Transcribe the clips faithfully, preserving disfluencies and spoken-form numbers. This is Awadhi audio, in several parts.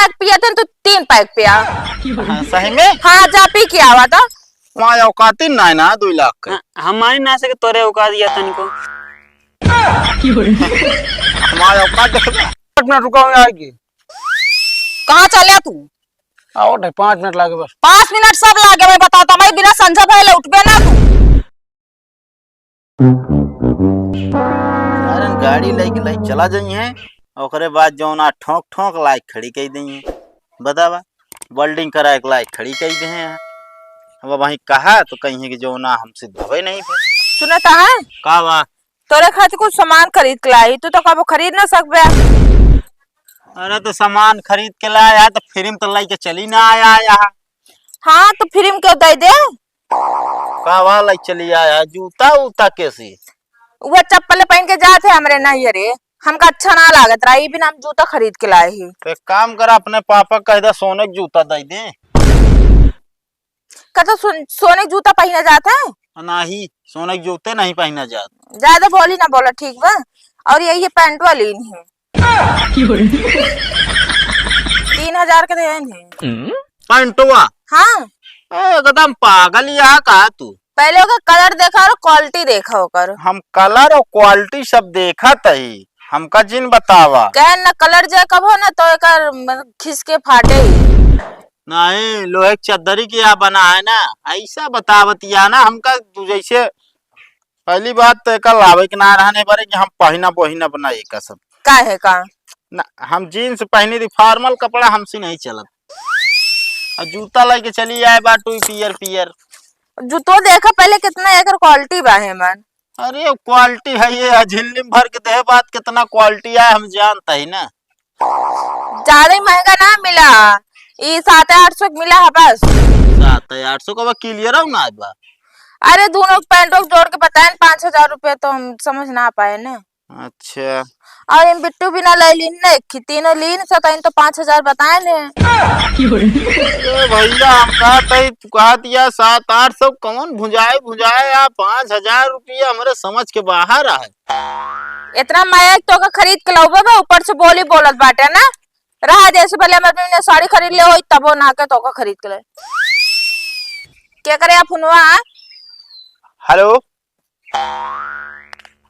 पैक पिया थे, तू तीन पैक पिया। हाँ, सही में? हाँ, जा पी के आवा तो। हमारे औकात ही ना है ना, दो लाख के। हाँ, हमारी ना सके तोरे औकात या तनिको। हमारे औकात देखबे। पाँच मिनट रुका, मैं आएगी। कहाँ चले तू? आओ, ढे, पाँच मिनट लागे बस। पाँच मिनट सब लागे, मैं बताता, मैं बिना संझा भइले उठबे ना तू। सारन गाड़ी लइके लइके चला जइहैं, ओकरे बाद जौना ठोंक ठोंक लाइक खड़ी कइ दइहैं। बतावा, welding कराए के लाइक खड़ी कइ दइहैं। अब वहीं कहा तो कहिहैं कि जौना हमसे धोवे नहीं थे। सुनत है? का बा? तोरे खातिर कुछ सामान खरीद के लाई, तू तो कबो खरीद ना सकबे। अरे तो सामान खरीद के लाया तो फिर तो लइके चली ना आया यहाँ। हाँ, तो फिर क्यों दे दे? का वाला चली आया? जूता उता कैसी? वो चप्पल पहन के जात है हमरे नैहरे, हमका अच्छा ना लागत रहा, ई बिना हम जूता खरीद के लाए ही। तो एक काम करा, अपने पापा कह दे सोने के जूता दे दे। का तो सुन, सोने के जूता पहना जात है? नहीं, सोने के जूते नहीं पहना जात। ज्यादा बोली ना बोला, ठीक बा? और यही ये पैंटवा लीन है। तीन हजार के देन है। पैंटवा? हाँ। ए, एकदम पागल यहाँ का तू? पहले ओकर कलर देखा और क्वालिटी देखा ओकर। हम कलर और क्वालिटी सब देखत ही, हमका जिन बतावा। कहे ना कलर जे कबो ना तो एकर मतलब खिस के फाटे ही। नहीं, लोहे के चद्दरी के या बना है ना, ऐसा बतावत या ना हमका तू जैसे पहली बात तो एकर लावे के ना रहने बारे कि हम पहिना बोहिना बनाई का सब। काहे का? ना, हम जींस पहनी थी, फॉर्मल कपड़ा हमसे नहीं चलत। और जूता लेके चली आए बा तू पियर पियर। जूतो देखा पहले कितना एकर क्वालिटी बा है मन। अरे क्वालिटी है ये, झिल्ली में भर के देह बात कितना क्वालिटी है हम जानता ही ना। ज्यादा ही महंगा ना मिला, ई सात आठ सौ के मिला है बस। सात आठ सौ का बा, क्लियर हो ना बा। अरे दोनों पैंटों को जोड़ के बताए न पाँच हजार रुपया, तो हम समझ ना पाए ना। अच्छा। और इन बिट्टू बिना ले लीन ना, एक ही तीनों लीन सताइन तो पाँच हजार बताए ने। ए भैया, हम कहत हई, तू कहत या सात आठ सौ, कौन भुंजाए भुंजाए आ पाँच हजार रुपया हमरे समझ के बाहर है। इतना माया तो का खरीद के लाउबे बा, ऊपर से बोली बोलत बाटे ना। रहा जैसे भले हमर ने साड़ी खरीद ले होई, तबो ना के तो का खरीद के ले। के करे आप फोनवा? हेलो।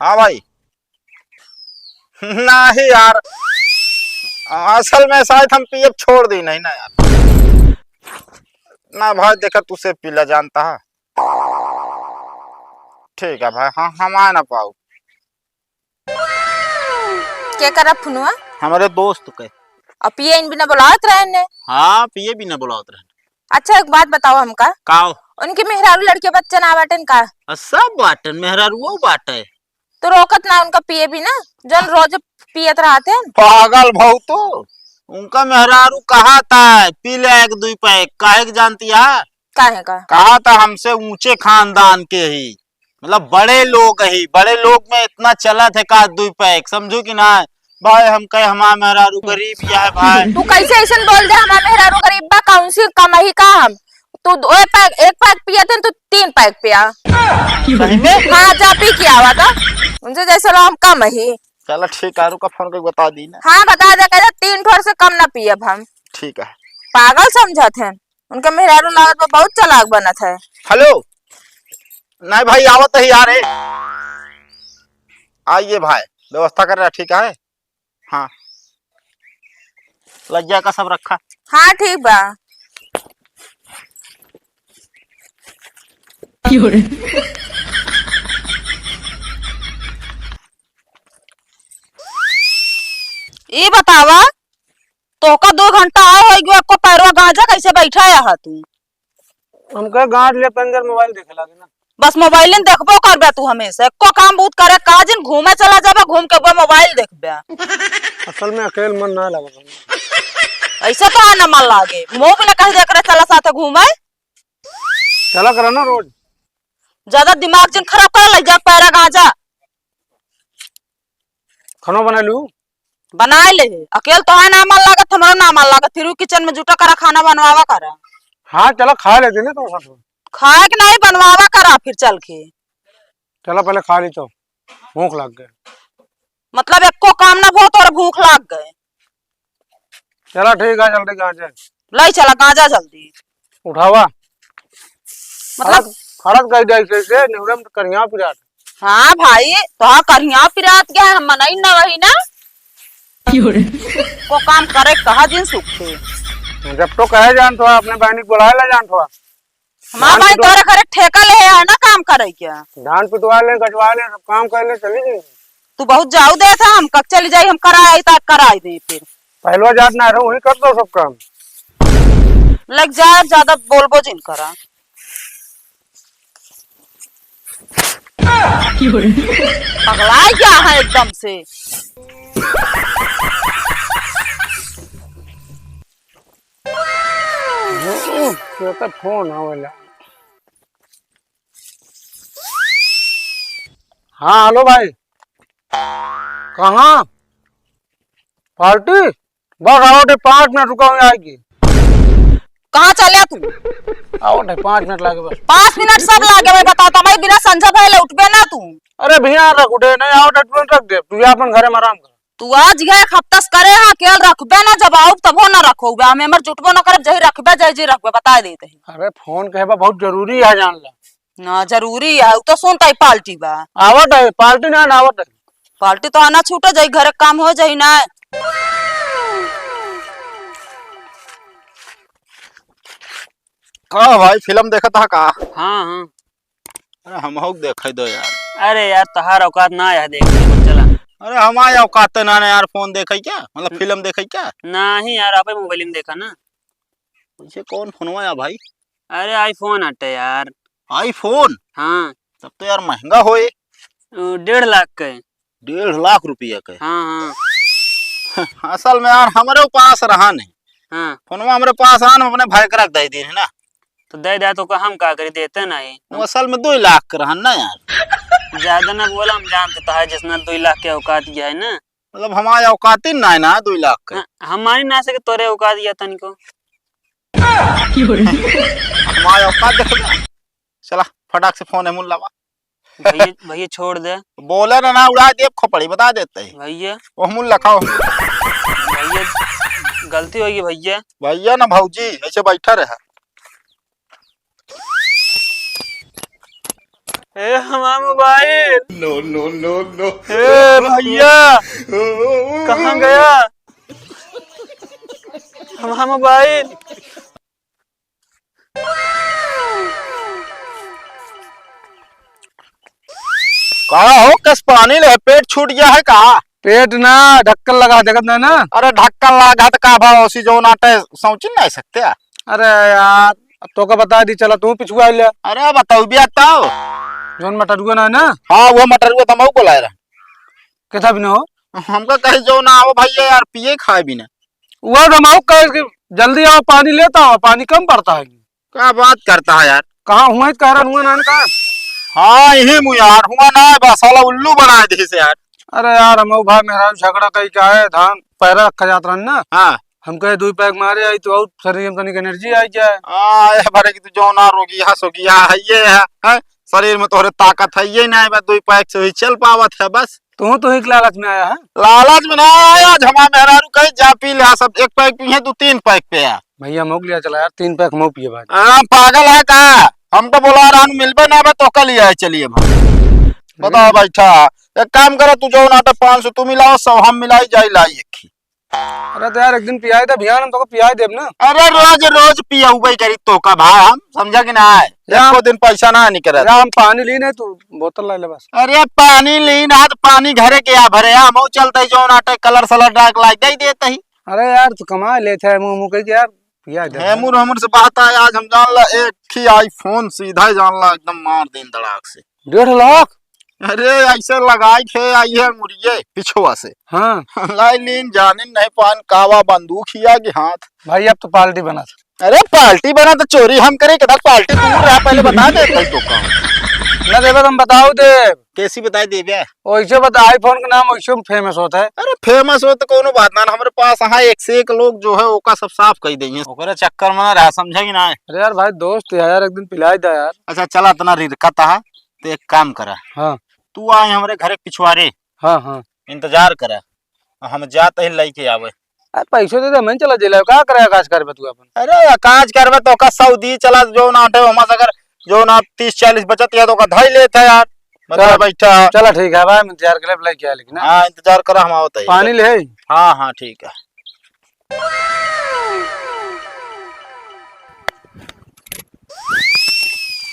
हाँ भाई। नहीं यार, असल में शायद हम पियब छोड़ दी नहीं ना यार। ना भाई, देखा तू से पीला जानता है। ठीक है भाई, हाँ, हम आ ना पाऊ। के करा फोनवा? हमारे दोस्त के। अब पिए इन बिना बुलावत रहे ने? हाँ, पिए बिना बुलावत रहे। अच्छा, एक बात बताओ हमका। काओ? उनके मेहरारू लड़के बच्चे ना बाटेन का? आ, सब बाटेन, मेहरारुओ बाटे। तो रोकत ना उनका पिए बिना, जौन रोज पियत रहते हैं। पागल भऊ तू, उनका मेहरारू कहा था पी ले एक दुई पैक, काहे के जानती है? काहे का? कहा था हमसे ऊंचे खानदान के ही, मतलब बड़े लोग ही, बड़े लोग में इतना चलत है का दुई पैक, समझू कि ना? भाई हम कहे हमार मेहरारू गरीब ही है भाई। तू कैसे ऐसन बोल दे, हमार मेहरारू गरीब बा, कौन सी कम ही का हम? तू दो, एक पैक, एक पैक पिया थे, तू तीन पैक पिया। सही में? हाँ, जा पी के आवा था। उनसे जैसे लो हम कम ही। चलो ठीक है, रुका फोन करके बता दी ना। हाँ, बता दे, कहे तीन ठोर से कम ना पियब हम। ठीक है। पागल समझत हैं। उनके मेहरारू लागत बा बहुत चालाक बनत है। हेलो, नहीं भाई, आवत ही यार, ए। आइए भाई, व्यवस्था कर रहा, ठीक है? हाँ, लज्जा का सब रखा। हाँ, ठीक बा। ई बतावा, तोहका दो घंटा आए हो गयो, एको पैरवा गांजा कैसे बैठा है तू? हमका गांज ले तंजर मोबाइल देखे लागे ना। बस मोबाइल देखबो करबे तू हमेशा, एको काम बहुत करे काजिन, घूमे चला जाबे, घूम के वो मोबाइल देखबे। असल में अकेल मन ना लगे। ऐसे तो है ना मन लागे, मुंह भी ना कह दे करे चला साथे घूमे। चला करा ना रोज। ज्यादा दिमाग जिन खराब कर, ले जा पैरा गांजा। खाना बना लू? बनाए ले। अकेल तोहार ना मन लागत, हमरो ना मन लागत, फिर ऊ किचन में जुटा करा, खाना बनवावा करा। हाँ, चला खा लेते ना तो साथ में। खाए के नहीं, बनवावा करा फिर चल के। चला पहले खा ली तो, भूख लग गए। मतलब एको काम ना भो तोर भूख लग गए। चला ठीक है, जल्दी गांजा। लाई चला गांजा जल्दी। उठावा। मतलब? खड़त, खड़त गई जाई से, से निहुरम तो करिया पिरात। हाँ भाई, तो हाँ करिया पिरात क्या है, हम मनई ना वही ना। क्यों रे? को काम करे कहा दिन सुखते। जब तो कहे जान तो अपने बहनी को बुलाए ला जान तो। हमार धान भाई पिटवा तोरे घरे ठेका ले है ना काम करे क्या? धान पिटवा ले, कटवा ले, सब काम कर ले, चली जाई। तू बहुत जाऊ दे था, हम कब चली जाई, हम कराई ता कराई दे फिर। पहलवा जात ना रहो, वही कर दो सब काम। लग जा, ज्यादा बोलबो जिन करा। पगला गया है एकदम से। हम्म, ये तो फोन आवेला। हाँ, हेलो भाई। कहाँ? पार्टी? बस आओ थे, पाँच मिनट रुका, हूँ आएगी। कहाँ चले तू? आओ थे, पाँच मिनट लागे बस। पाँच मिनट सब लागे, मैं बताता, मैं बिना संझा भइले उठबे ना तू। अरे भैया, रख उठे, नहीं आओ थे, तुरंत रख दे, तू जा अपन घरे में आराम कर। तू आज ये एक हफ्ता से करे हाँ, केल रखबे ना, जब आउब तबो ना रखोबे, हमें हमर जुटबो ना करब, जही रखबे, जही जी रखबे, बता देते हैं। अरे फोन कहे बा बहुत जरूरी है, जान ला। ना जरूरी है, उ तो सुनता ही पार्टी बा। आवत है, पार्टी ना, ना आवत है। पार्टी तो आना छूटे जाई, घर काम हो जाई ना। का भाई, फिल्म देखत हा का? हाँ, हाँ। अरे, हमहू के देखे दो यार। अरे यार, तहार औकात ना है देखे के, चला। अरे, हमार औकात तो ना, ना यार, फोन देखे क्या? मतलब, न- फिल्म देखे क्या? नहीं यार, आपे मोबाइल में देखा ना। वैसे कौन फोनवा है भाई? अरे, iPhone हटे यार। iPhone? हाँ। तब तो यार महंगा होए। ओ, डेढ़ लाख का है। डेढ़ लाख रुपया के? हाँ, हाँ। असल में यार हमरे पास रहा नहीं। हाँ। फोनवा हमरे पास रहा, हम अपने भाई के रख दे दीन है ना। तो दे दे तो का हम का करी, देते नहीं। वो असल में दो लाख के रहन ना यार। ज्यादा ना बोला, हम जानते तो है जितना दो लाख के औकात गया है ना। मतलब हमारे औकात ही ना है ना दो लाख के। हाँ, हमारी ना सके तोरे औकात गया तनिको। हमारे औकात देख ले। चला फटाक से फोन है मुल्ला बा। भैया, भैया छोड़ दे। बोले ना, ना उड़ा दे खोपड़ी, बता देते हैं। भैया। ओह मुल्ला खाओ। भैया, गलती हो गई भैया। भैया ना भौजी, ऐसे बैठा रहा। ए हमार मोबाइल। No, no, no, no। ए भैया, कहाँ गया हमार मोबाइल? का हो, कस पानी ले, पेट छूट गया है का? पेट ना, ढक्कन लगा, देखत ना, ना। अरे ढक्कन लगा तो का भाव, उसी जो नाटे सौचिन नहीं सकते। अरे यार, अब तो का बता दी, चला तू पिछुआ ले। अरे बताऊ भी आता हो। जोन मटरुआ ना है ना? हाँ, वो मटरुआ तो मऊ बोलाए रहा। कितना भी ना हो? हमका कहे जो ना आओ भैया यार, पिए खाए भी ना। वो तो मऊ कहे कि जल्दी आओ, पानी लेता हो, पानी कम पड़ता है। क्या बात करता है यार? कहाँ हुआ है, कह रहा हुआ ना, ना कहा? हाँ, यही मुँह यार, हुआ ना है, बस साला उल्लू बना दे से यार। अरे यार, हम भाई मेहरारू झगड़ा कई का है, धान पैरा रखा जात रहन ना। हाँ। हम कहे दुई पैक मारे आई तो और शरीर में तनिक एनर्जी आई जाए। हाँ, ये भरे कि तू जौना रोगी है, सोगी है, ये है, हैं? शरीर में तोहरे ताकत है, ये नहीं बस दुई पैक से ही चल पावत है बस। तू तो एक लालच में आया है। लालच में ना आया, आज हमार मेहरारू कहे जा पी ले, सब एक पैक पी है, तू तीन पैक पे आ। भैया मऊ लिया चला यार, तीन पैक मऊ पिए भाई। हाँ, पागल है का? हम तो बोला रहन मिलबे ना बा, तो कल ही आए चलिए भाई। बताओ बैठा, एक काम करो, तू जौन आटा पाँच सौ तू मिलाओ, सौ हम मिलाई जाई लाई एक ही। अरे तो यार एक दिन पियाई दे, भियान हम तोको पियाई देब ना। अरे रोज रोज पियउबे करी तोका भाई, हम समझा कि ना है। या एको दिन पैसा ना निकरत। या हम पानी ली नहीं, तू बोतल ला ले बस। अरे पानी ली ना तो पानी घरे के या भरे, या हम चलते जौन आटे कलर सलर डाल के लाई दे देते ही। अरे यार तू कमा लेते है मुँह मुँह के यार, पियाई दे। हेमुर हमर से बात आए आज हम जान ला एक ही iPhone सीधा ही जान ला एकदम मार देन धड़ाक से। डेढ़ लाख? अरे ऐसे लगाई थे आई है मुड़िए पिछुआ से। हाँ। लाई लीन जानिन नहीं पान कावा बंदूक ही आगे हाथ। भाई अब तो पार्टी बना था। अरे पार्टी बना तो चोरी हम करे, किधर पार्टी दूर रहा, पहले बता दे भाई तो का। ना देबे तो हम बताओ दे। कैसी बताई देबे? वैसे बता iPhone के नाम वैसे फेमस होता है। अरे फेमस हो तो कोनो बात ना, हमरे पास यहाँ एक से एक लोग जो है ओका सब साफ कर देंगे। ओकरे चक्कर में ना रहा, समझा कि ना? अरे यार भाई दोस्त है यार, एक दिन पिलाई दा यार। अच्छा चला, इतना रिरकत है, तो एक काम करा। हाँ। तू आए हमरे घर के पिछुआरे। हाँ, हाँ। इंतजार करा, हम जात ही लेके आवे। अरे पैसो दे दे, मैं चला जेला, का करे, काज करबे तू अपन? अरे काज करबे तो का सऊदी चला, जो ना आटे हमार से अगर जो ना तीस चालीस बचत है तो का धई लेत है यार। मतलब चल। बैठा। चला ठीक है भाई, हम इंतजार कर ले, लेके आ लेकिन, हाँ? हाँ, इंतजार करा, हम आवत है। पानी ले? हाँ, हाँ, ठीक है।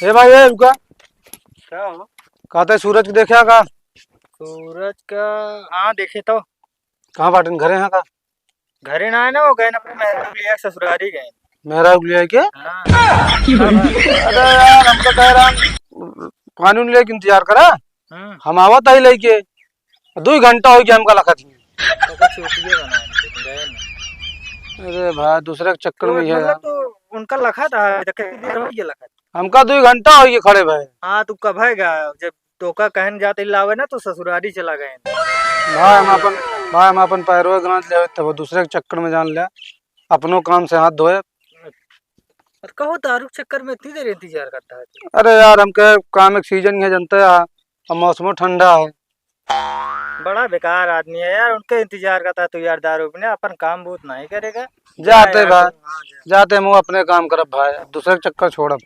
ए भाई, ए रुका। का हो? कहते सूरज के देखा का? सूरज का, हाँ, देखे तो। कहाँ बाटन, घरे हैं का? घरे ना है ना, वो गए ना अपने मेहरारू लिया ससुरारी गए। मेहरारू लिया के? हाँ। अरे यार, हम तो कह रहा, पानी उनी लेके इंतजार करा। हम्म। हम आवत ही लेके। दुई घंटा हो गया हमका लखत ही। तो कुछ छुट्टिए बना, हम तो गए ना। अरे भाई, दूसरे के चक्कर तो में ही है मतलब यार। तो उनका लखा था, तो कितनी देर हो गई लखा? हमका दुई घंटा हो गया खड़े भाई। हाँ, तू कब है गा? जब तोका कहन जाते लावे ना, तो ससुरारी चला गए। भाई, हम अपन, भाई, हम अपन पैरवा गांठ ले, तब वो दूसरे के चक्कर में जान ले, अपनो काम से हाथ धोए। और कहो, दारू के चक्कर में इतनी देर इंतजार करता है तू? अरे यार, हमके काम एक सीजन है, जानते हैं, अब मौसमो ठंडा है। बड़ा बेकार आदमी है यार, उनके इंतजार करता है तू यार, दारू पीने, अपन काम बहुत नहीं करेगा। जाते जा यार, भाई, तू, हाँ, जा। जाते हम अपने काम करब भाई, दूसरे के चक्कर छोड़ब।